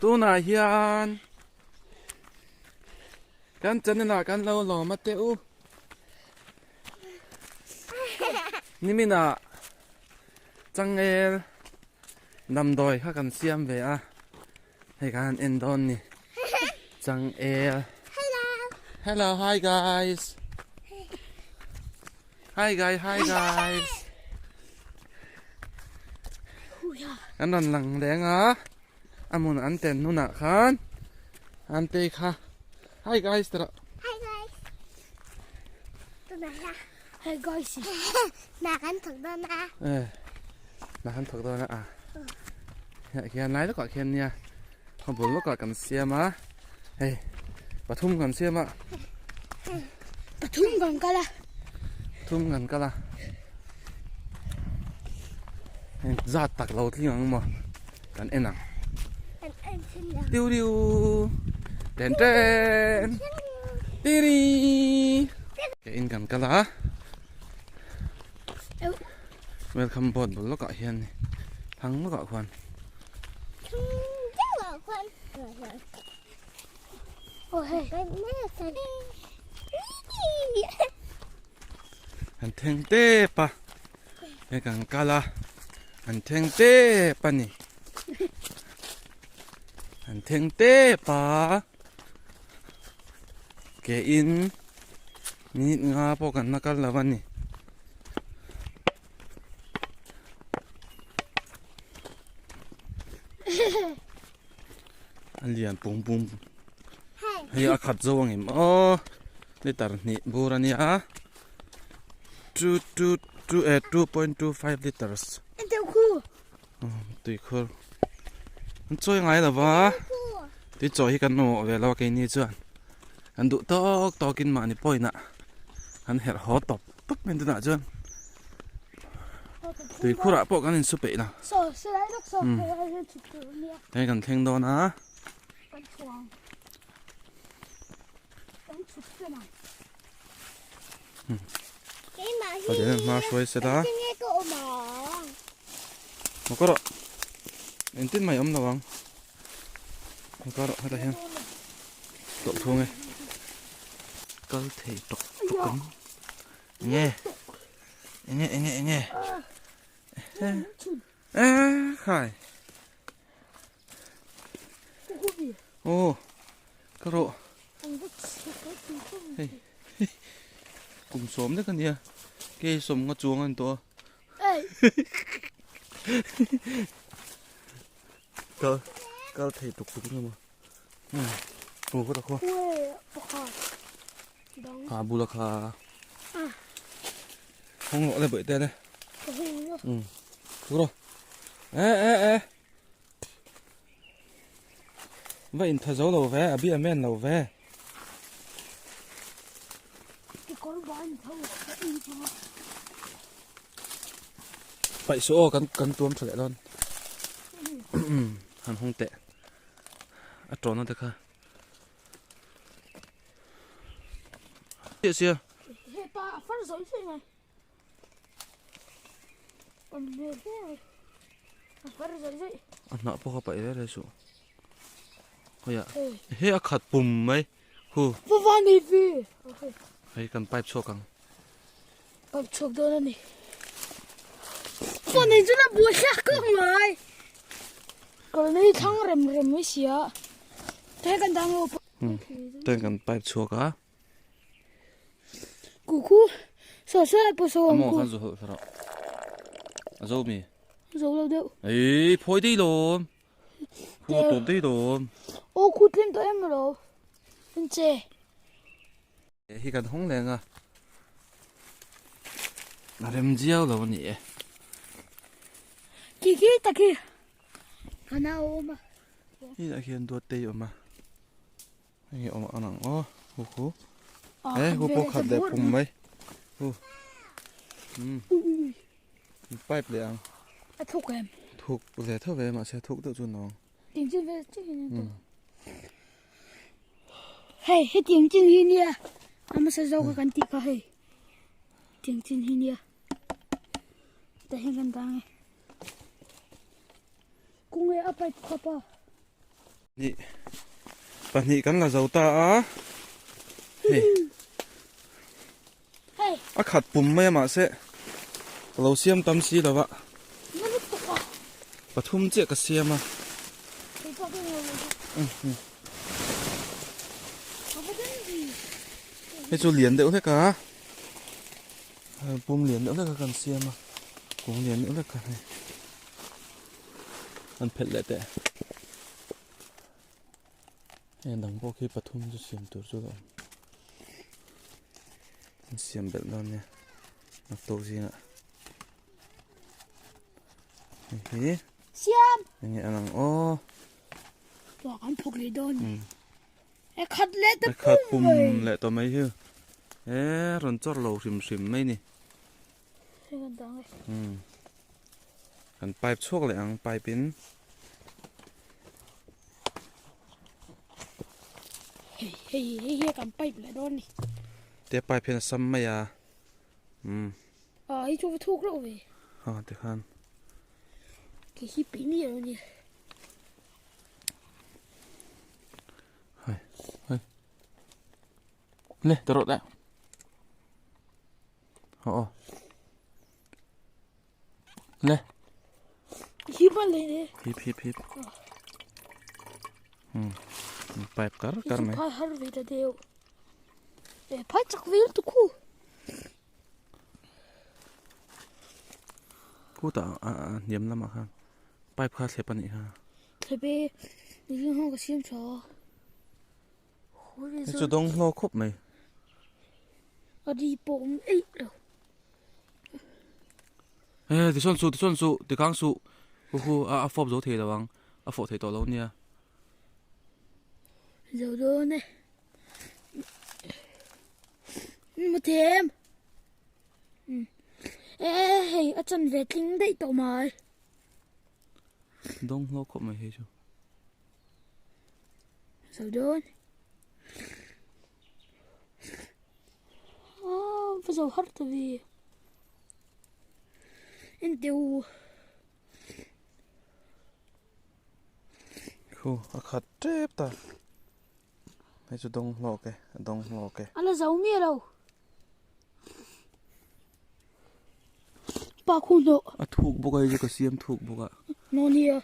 Tunah hian kan channel ah kan lo lawm a teh u. Niminah changel damdawi kha kan siam ve a, hei kan han en dawn ni. Changel. Hello, hi guys. Hi guys, hi guys. Kan rawn lang leng a, a hmun an ten hunah khan an tei kha. Hi guys tara. Hi guys. Hi guys. Na kan thawk dawn a. Eh. Na kan thawk dawn a. Ah. Khian lai lawkah khian nia. A bul lawkah kan siam a. Hei pathum kan siam a. Pathum kan kal a. Pathum kan kal a. Hei zat tak lo tling ang maw kan en ang. Kan en thin ang. Tiu riu ten ten tiri. Ke in kan kal a. Welcome board bul lawkah hian thang lawkah khuan. An theng tep a hei kan kal a an theng tep a ni an theng tep a ke in minute nga pawh kan la kal lo a ni. A lian pung pung hei a khat zo ang em aw liter hnih bur a nia two two two eh 2.25 liters tuikhur an chawi ngai lo va tui chawi hi kan mamawh ve lo a keini chuan kan duh tawk tawkin mahni pawhin ah an herh haw tawp tawp mai tunah chuan tuikhur ah pawh kan insu peih lo hei kan thleng dawn a. Pathian hma hruai se la. Maw ka rawh. Engtin mai awm lo ang. Maw ka rawh hetah hian. Tawlh thung e. Kal thei tawk tawk ang. Enge? Enge enge enge? Eh khai. Aw ka rawh hei kum sawm lek ania ke sawm nga chuang a ni tawh a kal kal thei tuk tuk ania maw aw ka rawh kha bula kha hawng rawh le bawihte le rawh eh eh eh. Va in tha zo lo ve, a bi a men lo ve. Paih suh aw kan kan tuam tha leh dawn. Han hung teh. A tawna te kha. Sia sia. He pa a far zo se ngai. A hnah pawh kha paih reng reng suh khawiah he a khat pum mai hu hei kan pipe chhuak ang pipe chhuak dawn a ni phone nei chu la buai hlak kawk mai kal nei thlang rem rem mai sia te kan dang lo te kan pipe chhuak a Kuku so so ai pawh so ang ku. Amo khan zo hawlh rawh. A zo mi. Zo lo deuh. Ei phawi dei lawm. Khu tawp dei lawm. O khu tlem tawh em lo. En che. Hi kan hawng leng a. A rem jiau lo ani e. Ki ki taki. Kana awm a. Hi ah khian duat tei awm a. Hei awm an ang aw hu hu e hu pawh khat leh pum mai hu um pipe leh ang a thuk em thuk ve tho ve mahse thuk deuh chu an lo ang ting chin ve chin hi nia hei hetiang chin hi nia a hmasa zawk a kan tih kha hei tiang chin hi nia tah hian kan dang e kawng e a pipe khawp a. Hnih pahnih kan la zo ta a hei a khat pum mai a mahse ka lo siam tam si lo va pathum chiah ka siam a hei chu lian deuh hlek a pum lian deuh hlek a kan siam a kung lian deuh hlek a hei. An phelh leh teh. Hei dang pawh khi pathum chu siam tur chu a awm. An siam belh dawn nia. Naktuk zingah. Hei hi. Siam. Enge an ang aw. Tuah kan phawk leh dawn. E khat leh ta khat pum leh tawh mai hi. E rawn chawr lo hrim hrim mai ni. Kan pipe chhuak leh ang pipe in. Hei hei hei hi kan pipe leh dawn ni. Te pipe hian a sam mai a. Um. A hei chu va thuk reuh ve. Ha te khan. Ke hi pi mi lo ni. Hai hai. Le ta rawh le. Aw Le. Hip a le ne. Hip hip hip. Hmm. Pipe kar kar mai. Phai har ve ta deu. E phai chak vel tu khu. Khu ta a a hniam lamah khan pipe kha thlep a nih kha. Thlep e. Ni ho ka siam tha. Hei chu dawng hlaw khawp mai. A ri pawh awm eih lo. He tisawn suh tisawn suh tikang suh hu hu a a fawp zo thei lo ang a fawh thei tawh lo nia. Zo dawn e. Mu them. E hei a chan ve tling daih tawh mai. Dawng hlaw khawp mai hei chu. Zo dawn. Ah, va zo har ta ve. En teu. Khu, a khat tep ta. Hei chu dawng hlawk e, a dawng hlawk e. A la zo nge lo. Pa khu hnawh. A thuk bawk a hei chu ka siam thuk bawk a. Hnawh nia.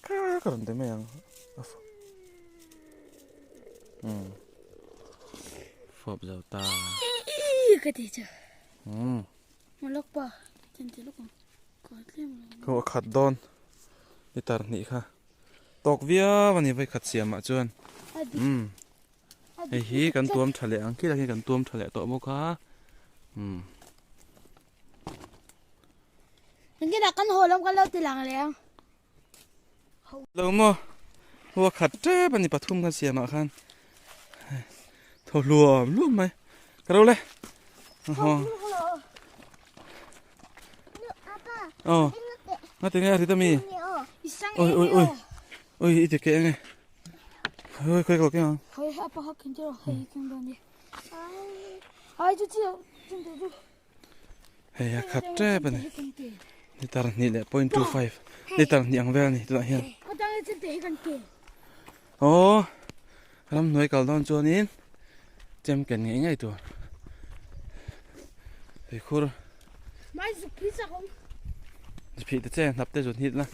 Ka ka rawn ti mai ang. Um. Fawp zo ta. Ka ti chu. Um. Malak pa. Tin ti lawk ang. Khaw a khat dawn liter hnih kha tawk viau a ni vawikhat siamah chuan umm hei hi kan tuam tha leh ang khilai hi kan tuam tha leh tawh bawk a umm. Engtin ah kan haw lam kan lo ti lang leh ang. Lo maw hua khat tep a ni pathum kan siamah khan thaw hluam hluam mai ka ro le. Aw ngati nge a ri ta mi oi oi oi oi i ti ke nge oi khoi ko ke ang khoi ha pa ha kin chu hei kin don ni ai chu chi chin tu chu hei a khat tep ani litar hnih leh 0.25 litar hnih ang vel ani tunah hian aw ramhnuai kal dawn chuanin chem ken ngei ngei tur tuikhur phih ta che hnap te zut hit la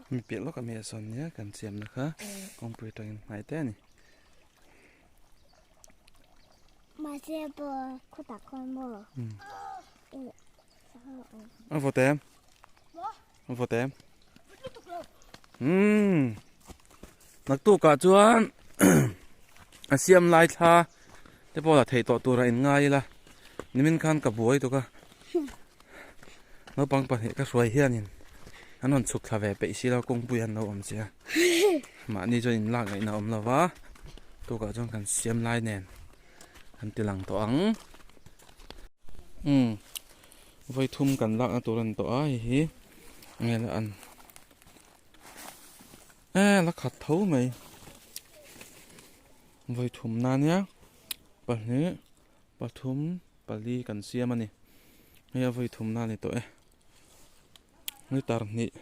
Mi piah lawk a mi a sawn nia kan siam na kha kawngpui atangin hmai te a ni. A vawt em? A vawt em? Umm naktukah chuan a siam lai thla te pawh la theih tawh tur a in ngai ila nimin khan ka buai tuk a naupang pahnih ka hruai hianin an rawn chhuk thla ve peih si lo kawngpui an lo awm sia mahni chuan in lak ngaihna a awm lo va tukah chuan kan siam lai nen an ti lang tawh ang umm. Vawi thum kan lakna tur a ni tawh a hei hi nge la an e la khat tho mai vawi thum na nia pahnih pathum pali kan siam a ni hei a vawi thum na a ni tawh e litre hnih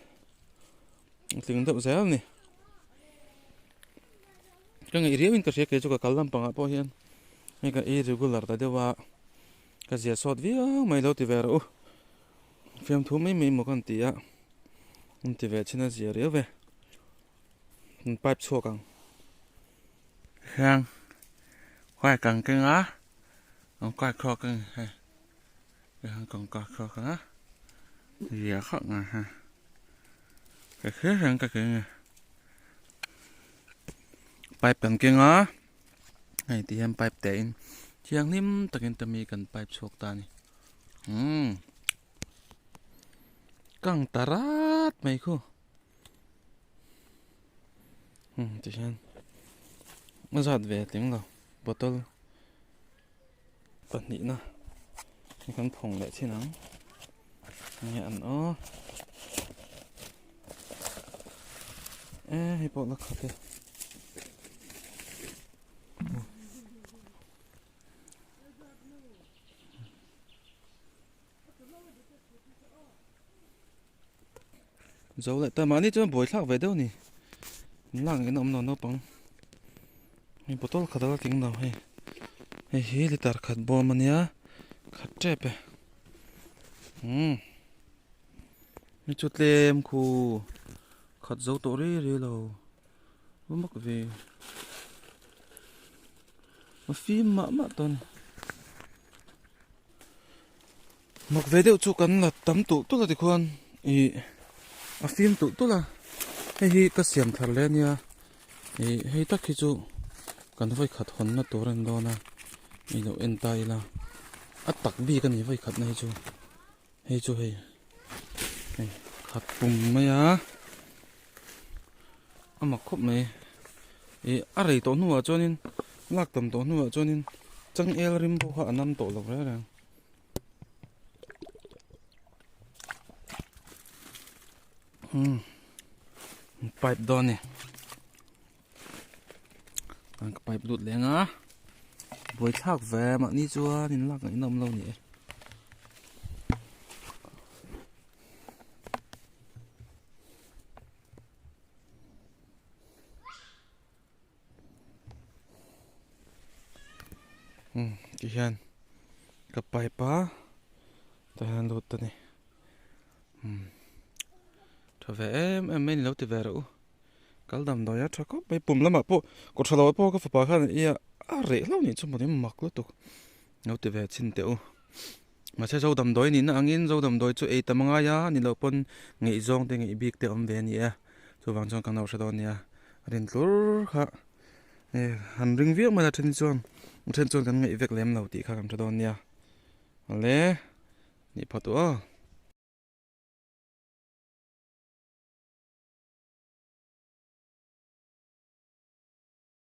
a tling deuh zel a ni ka ngaih riau in ka hria kei chu ka kal lampangah pawh hian hei ka ei regular ta deuh a. Ka zia sawt viau mai lo ti ve rawh u. Fiamthu mai mai maw ka han ti a, an ti ve chin a zia riau ve. An pipe chhuak ang. Hian kai kang keng a, an kai khawk a ni hei. Hian kan kai khawk a, zia khawp mai hei. Ka hre reng ka keng e. Pipe kan keng a. Hei ti hian pipe te in thianghlim takin te mi kan pipe chhuak ta a ni umm kang ta rat mai khu umm ti hian a zat ve tling lo bottle pahnihna hi kan phawng leh chin ang enge an aw e hei pawh la khat e zo leh ta mahni chuan buai thlak ve deuh a ni lak ngei na awm lo naupang hei bottle khat a la tling lo hei hei hi litre khat bawm a nia khat tep e umm hei chu tlem khu khat zo tawh rei rei lo va mak ve a fim mah mah tawh a ni. Mak ve deuh chu kan la tam tulh tulh a tikhuan ih a fim tulh tulh a hei hi ka siam thar leh ania ih hei tak hi chu kan vawi khat hawn na tur a ni dawn a ih lo en ta ila a tak bik a ni vawi khat na hi chu hei chu hei hei khat pum mai a a mak khawp mai ih a rei tawh hnuah chuanin lak tam tawh hnuah chuanin changel rim pawh kha a nam tawh lo reng reng. Umm pipe dawn a ni an ka pipe lut leng a buaithlak ve mahni chuan in lak ngaihna awm lo ni e. Umm ti hian ka pipe a tah hian lut a ni umm tha ve em em mai ni lo ti ve rawh u kal damdawi a tha khawp mai pum lamah pawh kawt tha lo ah pawh ka fapa khan a ia a reh hlauh nih chu mawni mak lutuk lo ti ve chhin teh u mahse zo damdawi nihna angin zo damdawi chu ei tam a ngai a ni loh pawn ngaihzawng te ngaih bik te a awm ve a ni e chuvang chuan kan lo hre dawn nia. Rin tlur kha han ring viau mai a then chuan a then chuan kan ngaih vek lem lo tih kha kan hre dawn nia awle nih phawt u aw.